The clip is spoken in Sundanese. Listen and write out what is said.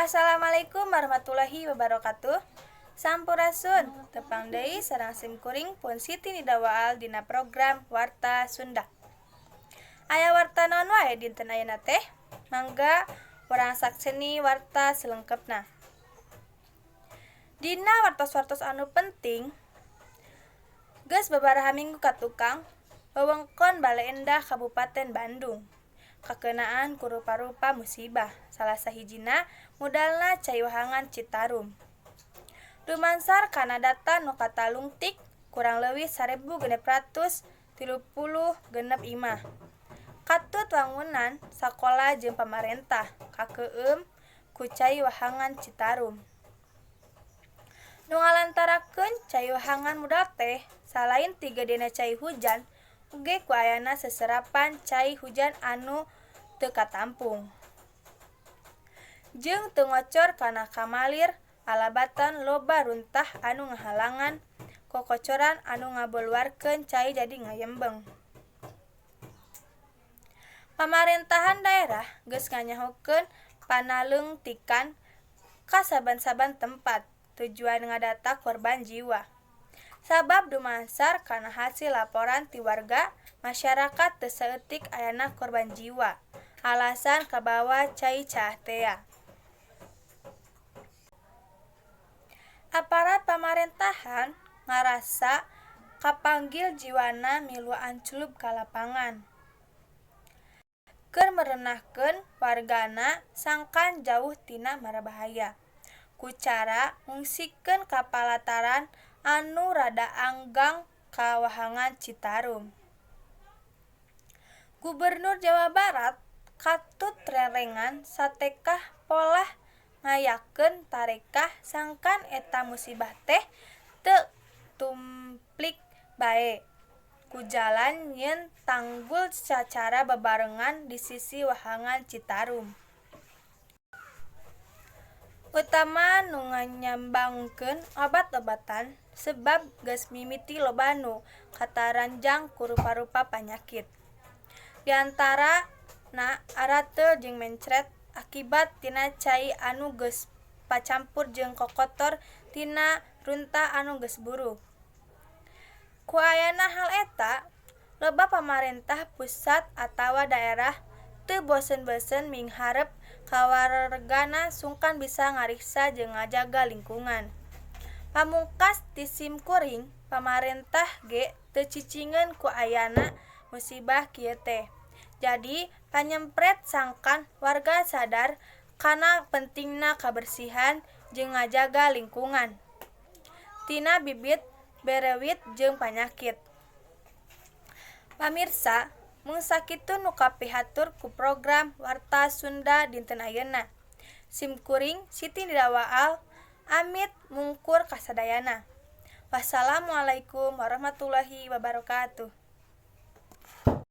Assalamualaikum warahmatullahi wabarakatuh. Sampurasun, tepang deui sareng sim kuring pun Siti Nida Waal dina program Warta Sunda. Aya warta naon wae dinten ayeuna teh? Mangga urang sakseni warta selengkepna. Dina wartos-wartos anu penting, geus babaraha minggu katukang wewengkon Baleendah Kabupaten Bandung kakenaan ku rupa-rupa musibah, salah sahijina mudalna cai wahangan Citarum. Dumasar kana data nu katalungtik kurang leuwih 1636 imah, katut wangunan sakola jeung pamarentah kakeueum ku cai wahangan Citarum. Nu ngalantarakeun cai wahangan mudal teh salain ti gedena cai hujan oge ku ayana seserapan cai hujan anu teu katampung jeung teu ngocor kana kamalir alabatan loba runtah anu ngahalangan kokocoran anu ngaboluarkeun cai jadi ngayembeng. Pamarentahan daerah geus nganyahokeun panaleungtikan ka saban-saban tempat tujuan ngadata korban jiwa. Sabab dumasar kana hasil laporan ti warga masyarakat teu saeutik ayana korban jiwa alasan kabawa cai caah tea. Aparat pamarentahan ngarasa kapanggil jiwana milu anclub ka lapangan keur merenahkeun wargana sangkan jauh tina marabahaya ku cara ngungsikeun ka palataran anu rada anggang ka wahangan Citarum. Gubernur Jawa Barat katut rerengan satekah polah ngayakeun tarekah sangkan eta musibah teh teu tumplik bae ku jalan nyieun tanggul sacara babarengan di sisi wahangan Citarum. Utama nu nganyambangkeun obat-obatan sebab geus mimiti loba nu kataranjang ku rupa-rupa panyakit. Di antarana arateul jeung mencret akibat tina cai anu geus pacampur jeung kokotor tina runtah anu geus buruk. Ku ayana hal eta, loba pamarentah pusat atawa daerah teu bosen-bosen mingharep ka wargana sungkan bisa ngariksa jeung ngajaga lingkungan. Pamungkas ti sim kuring, pamarentah ge teu cicingeun ku ayana musibah kieu teh. Jadi panyempret sangkan warga sadar kana pentingna kabersihan jeung ngajaga lingkungan tina bibit berewit jeung panyakit. Pamirsa, mung sakitu nu kapihatur ku program Warta Sunda dinten ayeuna. Sim kuring Siti Nida Waal amit mungkur kasadayana. Wassalamualaikum warahmatullahi wabarakatuh.